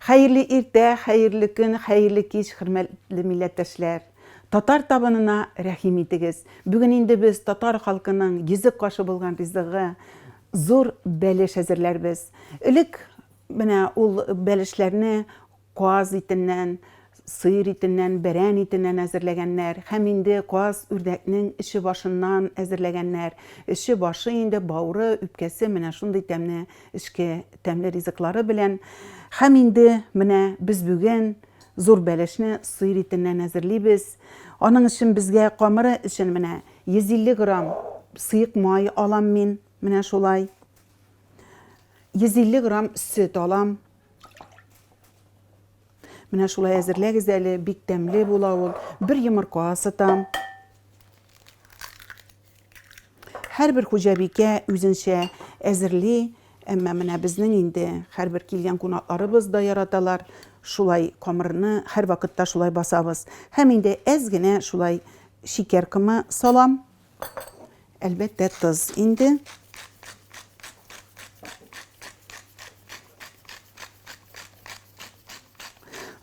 Хәерле иртә, хәерле көн, хәерле кич, хөрмәтле милләттәшләр! Татар табынына рәхим итегез. Бүген инде без татар халкының йөзек кашы булган ризыгы, зур бәлеш әзерләрбез. Элек менә ул бәлешләрне Каз итеннән, сыер итеннән, бәрән итеннән әзерләгәннәр һәм инде каз, үрдәкнең эче башыннан әзерләгәннәр. Эче башы инде, бавыры, үпкәсе менә шундый тәмле эчке тәмле ризыклары белән. Һәм инде менә без бүген зур бәлешне сыер итеннән әзерлибез. Аның өчен безгә камыры өчен менә 150 грамм сыек май алам мин, менә шулай. 150 грамм сөт алам. Менә шулай әзерләгез әле, бик тәмле була ул. Бер йомырка сытам. Һәрбер хуҗабикә үзенчә әзерли, әмма менә безнең инде һәрбер килгән кунакларыбыз да яраталар. Шулай камырны һәрвакытта шулай басабыз. Һәм инде әз генә шулай шикәр комы салам. Әлбәттә, тоз инде.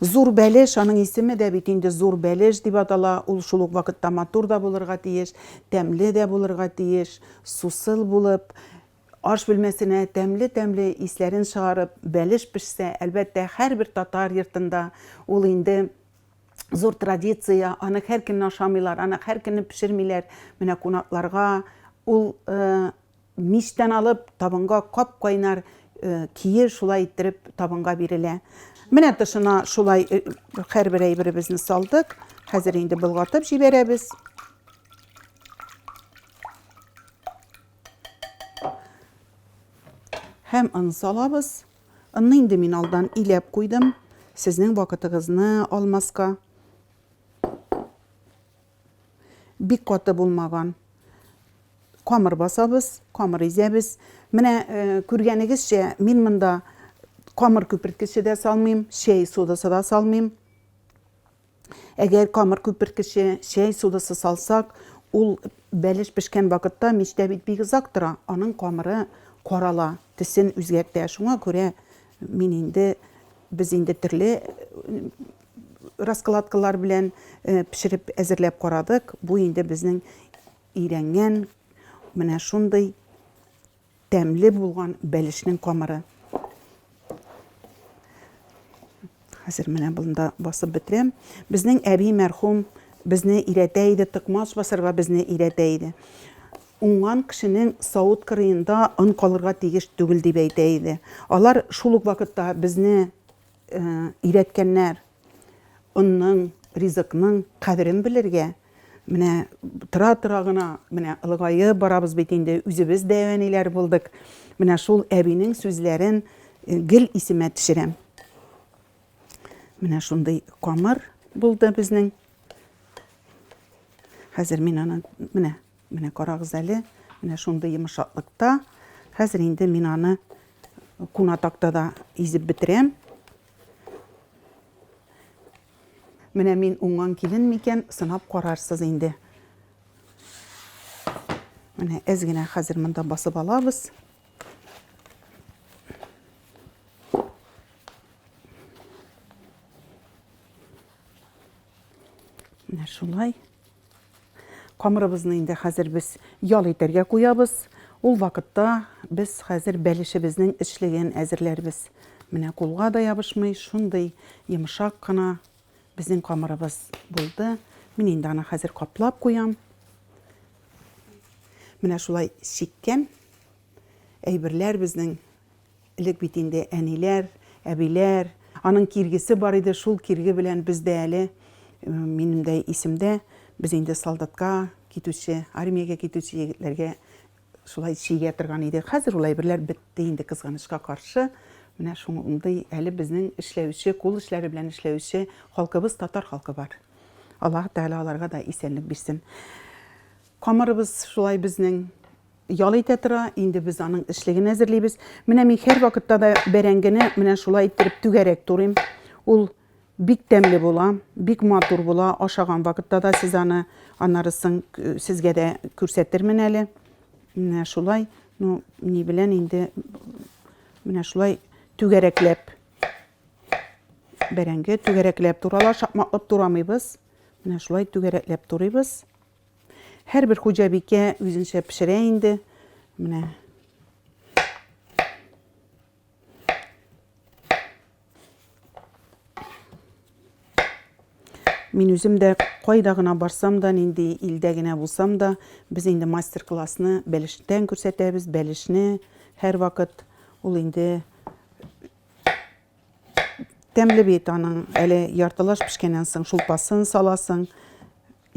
Зур бәлеш, аның исеме дә бит инде зур бәлеш дип атала. Ул шул ук вакытта матур да булырга тиеш, тәмле дә булырга тиеш, сусыл булып, аш бүлмәсенә тәмле-тәмле исләрен чыгарып, бәлеш пешсә, әлбәттә, һәрбер татар йортында ул инде зур традиция, аны һәр көнне ашамыйлар, аны һәр көнне пешермиләр. Менә кунакларга ул э, мичтән алып табынга кап-кайнар э, кие шулай иттереп табынга бирелә. Менә тышына шулай э, һәрбер әйберебезне салдык. Хәзер инде болгатып җибәрәбез. Һәм он салабыз. Онны инде мин алдан иләп куйдым, сезнең вакытыгызны алмаска. Бик каты булмаган. Камыр басабыз, камыр изәбез. Менә э, күргәнегезчә, мин монда камыр күперткече дә салмыйм, чәй содасы да салмыйм. Әгәр камыр күперткече, чәй содасы салсак, ул бәлеш пешкән вакытта мичтә бит бик озак тора, аның камыры карала, төсен үзгәртә. Шуңа күрә мин инде, без инде төрле раскладкалар белән пешереп әзерләп карадык. Бу инде безнең өйрәнгән менә шундый Тәмле булган бәлешнең камыры. Хәзер менә бында басып бетерәм. Безнең әби мәрхүм безне өйрәтә иде, токмач басарга безне өйрәтә иде. Уңган кешенең савыт кырыенда он калырга тиеш түгел дип әйтә иде. Алар шул ук вакытта безне өйрәткәннәр онның, ризыкның кадерен белергә. Менә тора-тора гына, менә олыгаеп барабыз бит инде, үзебез дә әниләр булдык. Менә шул әбинең сүзләрен э, гел исемә төшерәм. Менә шундый камыр булды безнең. Хәзер мин аны менә Менә карагыз әле, менә шундый йомшаклыкта. Хәзер инде мин аны куна тактада изеп бетерәм. Менә мин уңган килен микән, сынап карарсыз инде. Менә әз генә хәзер монда басып алабыз. Менә шулай. Камырыбызны инде хәзер без ял итәргә куябыз. Ул вакытта без хәзер бәлешебезнең эчлеген әзерләрбез. Менә кулга да ябышмый, шундый йомшак кына безнең камырыбыз булды. Мин инде аны хәзер каплап куям. Менә шулай чиккән әйберләр безнең Элек бит инде әниләр, әбиләр, аның киргесе бар иде, шул кирге белән без дә әле, минем дә исемдә, без инде солдатка китүче, армиягә китүче егетләргә шулай чигә торган идек. Хәзер ул әйберләр бетте инде, кызганычка каршы. Менә шундый әле безнең эшләүче, кул эшләре белән эшләүче халкыбыз, татар халкы бар. Аллаһ Тәгалә аларга да исәнлек бирсен. Камырыбыз шулай безнең ял итә тора, инде без аның эчлеген әзерлибез. Менә мин һәрвакытта да бәрәңгене менә шулай иттереп түгәрәк турыйм. Ул бик тәмле була, бик матур була. Ашаган вакытта да сез аны аннары соң сезгә дә күрсәтермен әле. Менә шулай, ну, ни белән инде менә шулай түгәрәкләп. Бәрәңге түгәрәкләп турала, шакмаклап турамыйбыз. Менә шулай түгәрәкләп турыйбыз. Һәрбер хуҗабикә үзенчә пешерә инде. Менә Мин үзем дә кайда гына барсам да, нинди илдә генә булсам да, без инде мастер-классны бәлештән күрсәтәбез, бәлешне һәрвакыт ул инде тәмле бит аның әле яртылаш пешкәннән соң шулпасын саласың,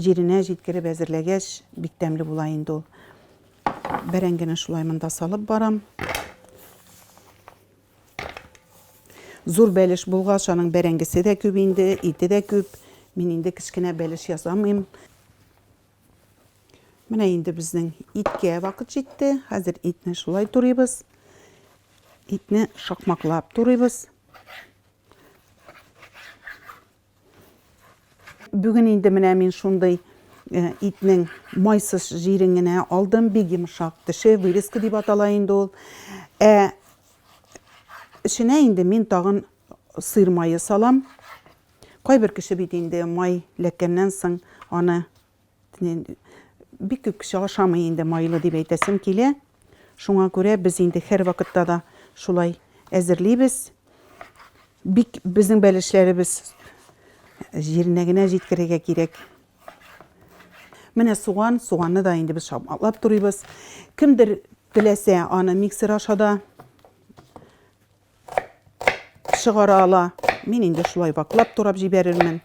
җиренә җиткереп әзерләгәч, бик тәмле була инде ул. Бәрәңгене шулай монда салып барам. Зур бәлеш булгач, аның бәрәңгесе дә күп инде, ите дә күп. Мин инде кечкенә бәлеш ясамыйм. Менә инде безнең иткә вакыт җитте. Хәзер итне шулай турыйбыз. Итне шакмаклап турыйбыз. Бүген инде менә мин шундый э, итнең майсыз җирен генә алдым, бик йомшак теше, вырезка дип атала инде ул. Ә эченә инде мин тагын сыр мае салам. Кайбер кеше бит инде май ләккәннән соң аны Бик күп кеше ашамый инде майлы дип әйтәсем килә. Шуңа күрә без инде һәрвакытта да шулай әзерлибез. Бик безнең бәлешләребез җиренә генә җиткерергә кирәк. Менә суган, суганны да инде без шапмаклап турыйбыз. Кемдер теләсә, аны миксер аша да чыгара ала. Мин инде шулай ваклап турап җибәрермен.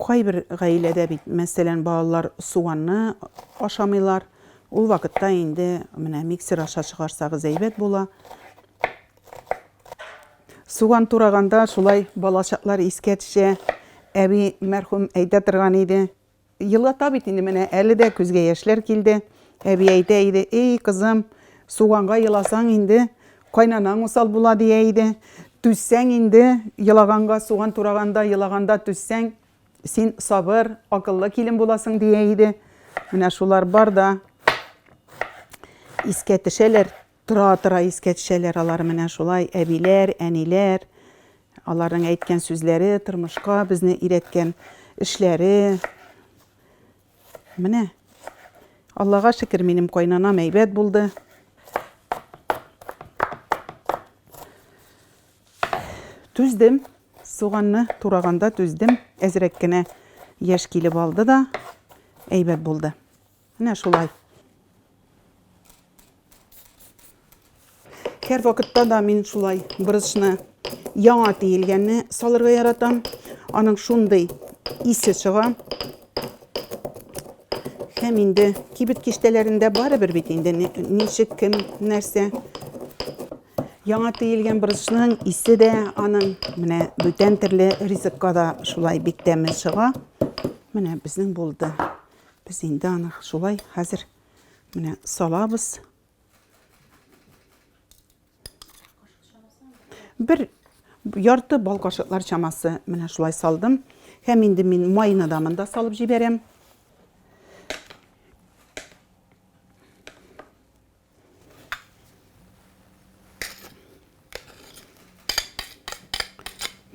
Кайбер гаиләдә бит, мәсәлән, балалар суганны ашамыйлар. Ул вакытта инде менә миксер аша чыгарсагыз әйбәт була. Суган тураганда шулай балачаклар искә төшә. Әби мәрхүм әйтә торган иде. Елата бит инде менә, әле дә күзгә яшьләр килде. Әби әйтә иде, Эй, кызым, суганга еласаң инде, кайнанаң усал була, дия иде. Түзсәң инде, елаганга, суган тураганда, елаганда түзсәң, син сабыр, акыллы килен буласың, дия иде. Менә шулар бар да искә төшәләр. Тора-тора искә төшәләр алар менә шулай, әбиләр, әниләр, аларның әйткән сүзләре, тормышка безне өйрәткән эшләре. Менә, Аллага шөкер, минем кайнанам әйбәт булды. Түздем, суганны тураганда түздем, әзрәк кенә яшь килеп алды да, әйбәт булды. Менә шулай. Һәр вакытта да мин шулай борычны яңа тиелгәнне салырга яратам. Аның шундый исе чыга. Һәм инде кибет киштәләрендә барыбер бит инде ничек кем нәрсә. Яңа тиелгән борычның исе дә аның менә бүтән төрле ризыкка да шулай бик тәме чыга. Менә безнең булды. Без инде аны шулай хәзер менә салабыз. Бер ярты бал кашыклар чамасы менә шулай салдым. Һәм инде мин майны да монда салып җибәрәм.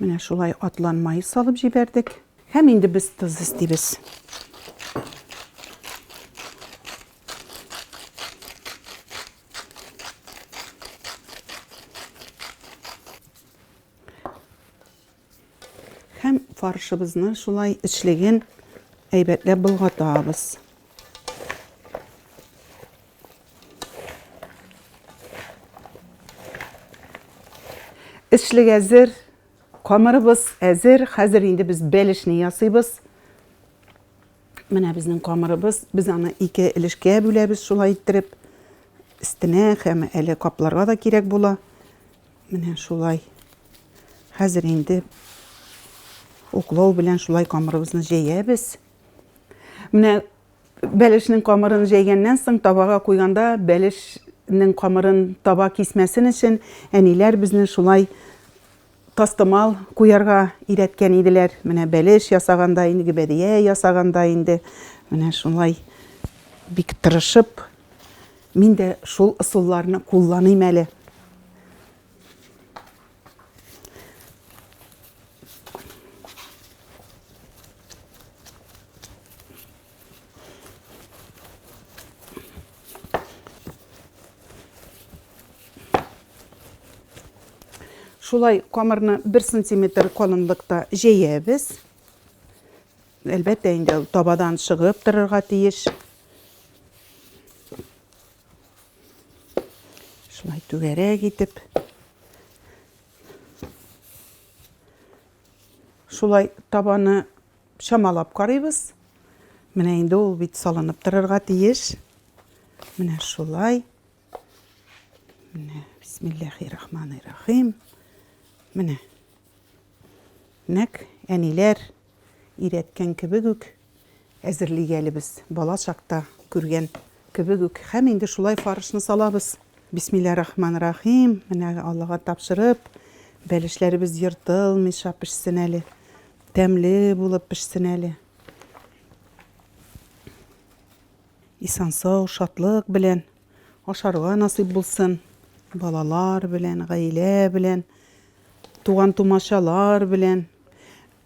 Менә шулай атлан май салып җибәрдек. Һәм инде без тоз өстибез. Һәм фаршыбызны шулай эчлеген әйбәтләп болгатабыз. Эчлек әзер, камырыбыз әзер. Хәзер инде без бәлешне ясыйбыз. Менә безнең камырыбыз. Без аны ике өлешкә бүләбез шулай иттереп. Өстенә һәм әле капларга да кирәк була. Менә шулай. Хәзер инде уклау белән шулай камырыбызны җәябез. Менә Бәлешнең камырын җәйгәннән соң табага куйганда бәлешнең камырын таба кисмәсен өчен әниләр безне шулай Тастымал куярга өйрәткән иделәр. Менә бәлеш ясаганда инде, гөбәдия ясаганда инде. Менә шулай бик тырышып, мин дә шул ысулларны кулланыйм әле. Шулай камырны 1 сантиметр калынлыкта җәябез. Әлбәттә инде ул табадан чыгып торырга тиеш. Шулай түгәрәк итеп. Шулай табаны чамалап карыйбыз. Менә инде ул бит салынып торырга тиеш. Менә шулай. Менә бисмиллахи рахмани рахим. Менә. Нәк әниләр өйрәткән кебек үк әзерлик әле без. Бала чакта күргән кебек үк. Һәм инде шулай фарышны салабыз. Бисмилла рахман рахим. Менә Аллага тапшырып, бәлешләребез ертылмыйча пешсен әле. Тәмле булып пешсен әле. Исән-сау, шатлык белән ашарга насыйп булсын. Балалар белән, гаилә белән, туган-тумачалар белән.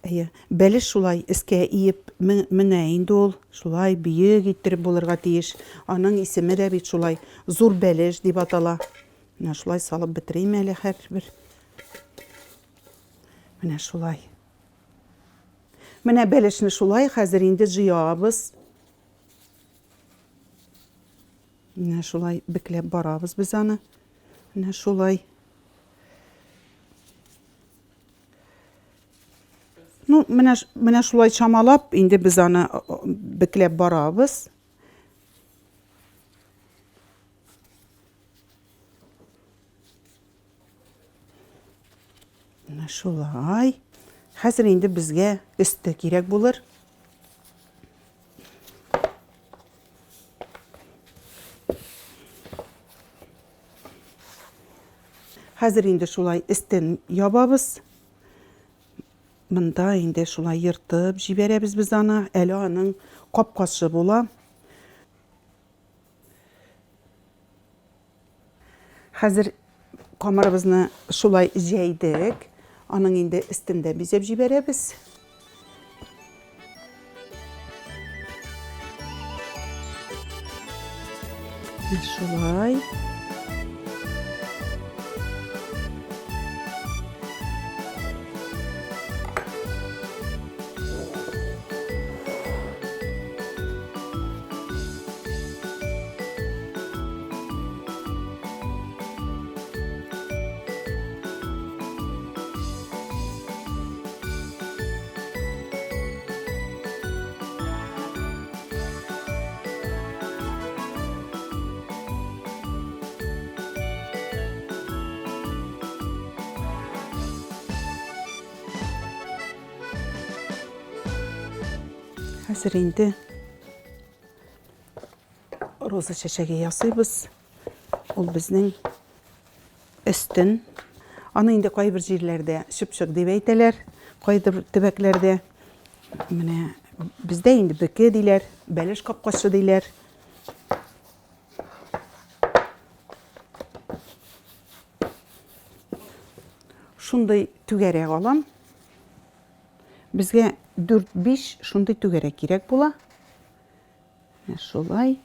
Әйе, бәлеш шулай өскә иеп менә инде ул, шулай биек иттереп булырга тиеш. Аның исеме дә бит шулай, зур бәлеш дип атала. Менә шулай салып бетерим әле һәрбер. Менә шулай. Менә бәлешне шулай хәзер инде җыябыз. Менә шулай бекләп барабыз без аны. Менә шулай. Ну, менә, менә шулай чамалап, инде без аны бекләп барабыз. Менә шулай. Хәзер инде безгә өсте кирәк булыр. Хәзер инде шулай өстен ябабыз. Монда инде шулай ертып җибәрәбез без аны. Әле аның капкасы була. Хәзер камырыбызны шулай җәйдек. Аның инде өстен дә бизәп җибәрәбез. Шулай. Хәзер инде Роза чәчәге ясыйбыз. Ул безнең өстен. Аны инде кайбер җирләрдә чыпчык дип әйтәләр, кайбер төбәкләрдә. Менә бездә инде бөке диләр, бәлеш капкачы диләр. Шундый түгәрәк алам. Безгә 4-5 шундый түгәрәк кирәк була. Менә шулай.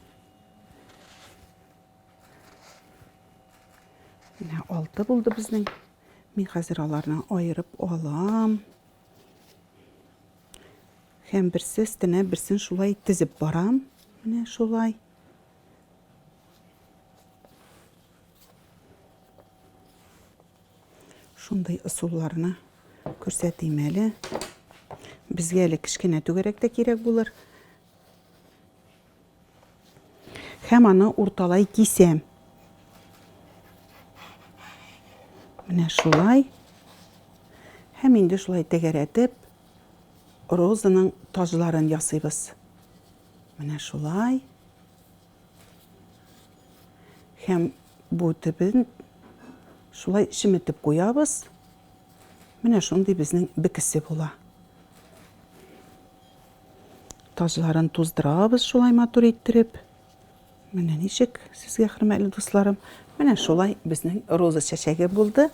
Менә алты булды безнең. Мин хәзер аларны аерып алам. Һәм берсе өстенә берсен шулай тезеп барам. Менә шулай. Шундый ысулларны күрсәтим әле. Безгә әле кечкенә түгәрәк тә кирәк булыр. Һәм аны урталай кисәм. Менә шулай. Һәм инде шулай тәгәрәтеп розаның таҗларын ясыйбыз. Менә шулай. Һәм бу төбен шулай чеметеп куябыз. Менә шундый безнең бекесе була. Таҗларын туздырабыз шулай матур иттереп. Менә ничек сезгә, хөрмәтле дусларым. Менә шулай безнең роза чәчәге булды.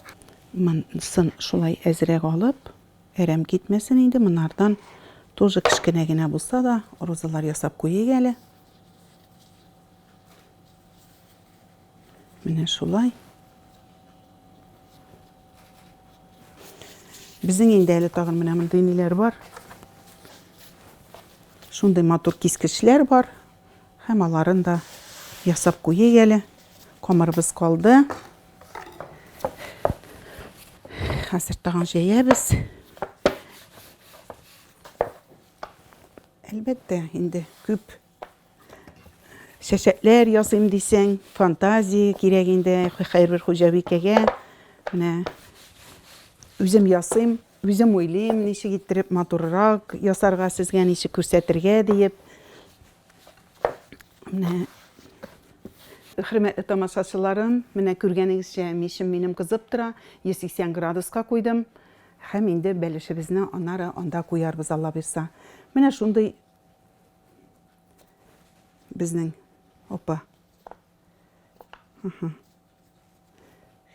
Монысын шулай әзрәк алып, әрәм китмәсен инде, монардан тоже кечкенә генә булса да розалар ясап куйыйк әле. Менә шулай. Безнең инде әле тагын менә мондый ниләр бар. Шундый матур кискечләр бар. Һәм аларын да ясап куйыйк әле. Камырыбыз калды. Хәзер тагын җәябез. Әлбәттә, инде күп Чәчәкләр ясыйм дисәң, фантазия кирәк инде һәрбер хуҗабикәгә. Менә үзем ясыйм, үзем уйлыйм, ничек иттереп матуррак ясарга сезгә, ничек күрсәтергә диеп. Менә хөрмәтле тамашачыларым, менә күргәнегезчә, мичем минем кызып тора, 180 градуска куйдым. Һәм инде бәлешебезне аннары анда куярбыз, Алла боерса. Менә шундый Безнең опа. Ага.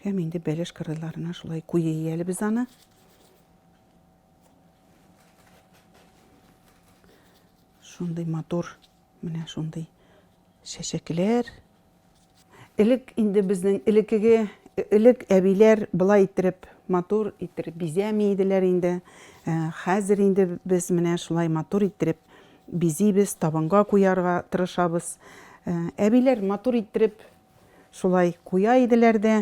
Һәм инде бәлеш кырыйларына шулай куйыйк әле без аны. Шундый матур, менә шундый чәчәкләр. Элек инде безнең элеккеге, элек әбиләр болай иттереп, матур иттереп бизәми иделәр инде. Хәзер инде без менә шулай матур иттереп бизибез, табынга куярга тырышабыз. Әбиләр матур иттереп шулай куя иделәр дә.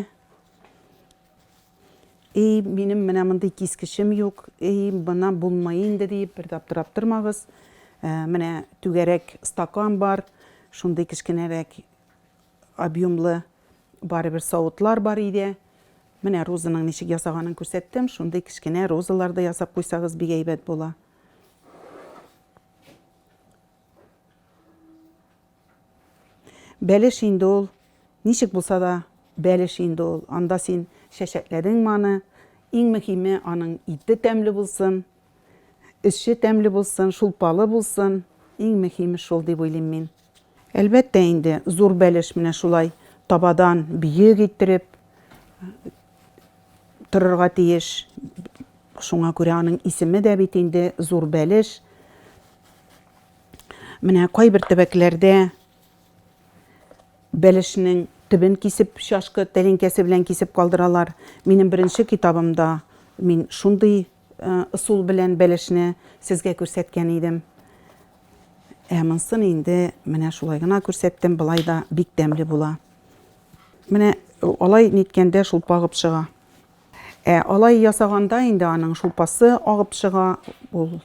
Эй, минем менә мондый кискечем юк, эй, бына булмый инде диеп бер дә аптырап тормагыз. Менә түгәрәк стакан бар, шундый кечкенәрәк объемлы барыбер савытлар бар өйдә. Менә розаның ничек ясаганын күрсәттем, шундый кечкенә розалар да ясап куйсагыз бик әйбәт була. Бәлеш инде ул, ничек булса да, бәлеш инде ул. Анда син чәчәкләдеңме аны, иң мөһиме аның ите тәмле булсын, эче тәмле булсын, шулпалы булсын. Иң мөһиме шул дип уйлыйм мин. Әлбәттә инде, зур бәлеш менә шулай табадан биек иттереп торырга тиеш. Шуңа күрә аның исеме дә бит инде зур бәлеш. Менә кайбер төбәкләрдә бәлешнең төбен кисеп, чашка тәлинкәсе белән кисеп калдыралар. Минем беренче китабымда мин шундый э, ысул белән бәлешне сезгә күрсәткән идем. Ә монсын инде менә шулай гына күрсәттем, болай да бик тәмле була. Менә алай ниткәндә шулпа агып чыга. Ә алай ясаганда инде аның шулпасы агып чыга, ул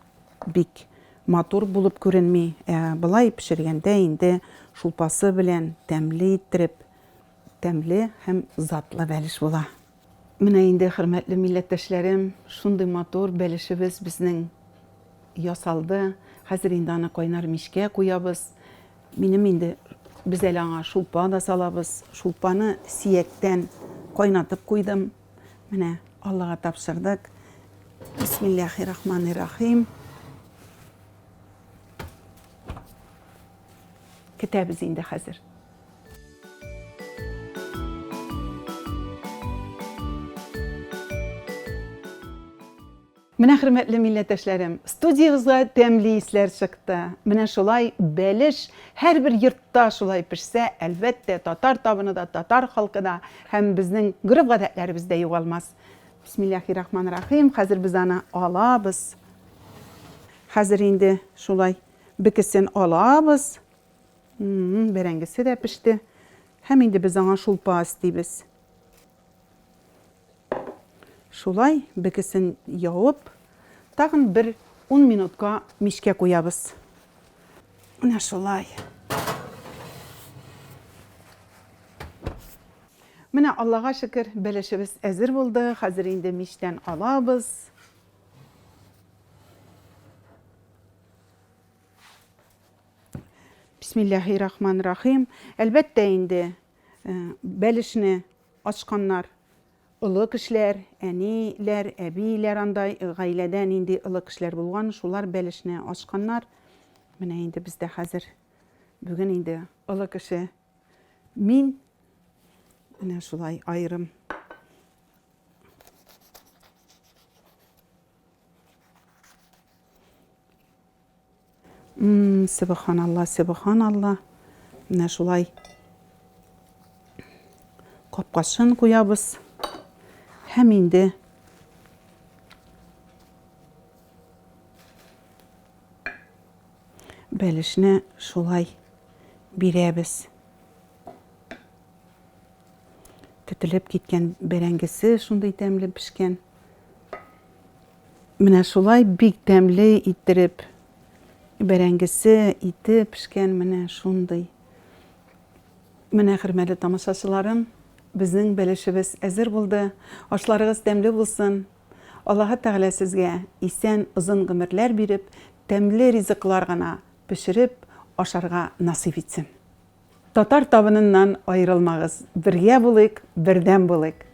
бик матур булып күренми. Ә болай пешергәндә инде шулпасы белән тәмле иттереп, тәмле һәм затлы бәлеш була. Менә инде, хөрмәтле милләттәшләрем, шундый матур бәлешебез безнең ясалды. Хәзер инде аны кайнар мичкә куябыз. Минем инде, без әле аңа шулпа да салабыз. Шулпаны сияктән кайнатып куйдым. Менә Аллага тапшырдык. Бисмиллахи рахмани рахим. Көтәбез инде хәзер. Менә, хөрмәтле милләттәшләрем, студиябезгә тәмле исләр чыкты. Менә шулай бәлеш һәрбер йортта шулай пешсә, әлбәттә, татар табыны да, татар халкы да һәм безнең гореф-гадәтләребез дә югалмас. Бисмиллахи рахман рахим. Хәзер без аны алабыз. Хәзер инде шулай бекесен алабыз. Бәрәңгесе дә пеште. Һәм инде без аңа шулпа өстибез. Шулай бекесен явып, тагын бер ун минутка мичкә куябыз. Менә шулай. Менә Аллага шөкер, бәлешебез әзер булды. Хәзер инде мичтән алабыз. Бисмиллахи рахман рахим. Әлбәттә инде, бәлешне ачканнар. Олы кешеләр, әниләр, әбиләр анда гаиләдә нинди олы кешеләр булган, шулар бәлешне ачканнар. Менә инде бездә хәзер бүген инде олы кеше мин. Менә шулай аерым. Сөбханалла, сөбханалла. Менә шулай капкачын куябыз. Һәм инде бәлешне шулай бирәбез. Тетелеп киткән бәрәңгесе шундый тәмле пешкән. Менә шулай бик тәмле иттереп бәрәңгесе, ите пешкән менә шундый. Менә, хөрмәтле тамашачыларым, безнең бәлешебез әзер булды. Ашларыгыз тәмле булсын. Аллаһы Тәгалә сезгә исән, озын гомерләр биреп, тәмле ризыклар гына пешереп ашарга насыйп итсен. Татар табыныннан аерылмагыз, бергә булыйк, бердәм булыйк!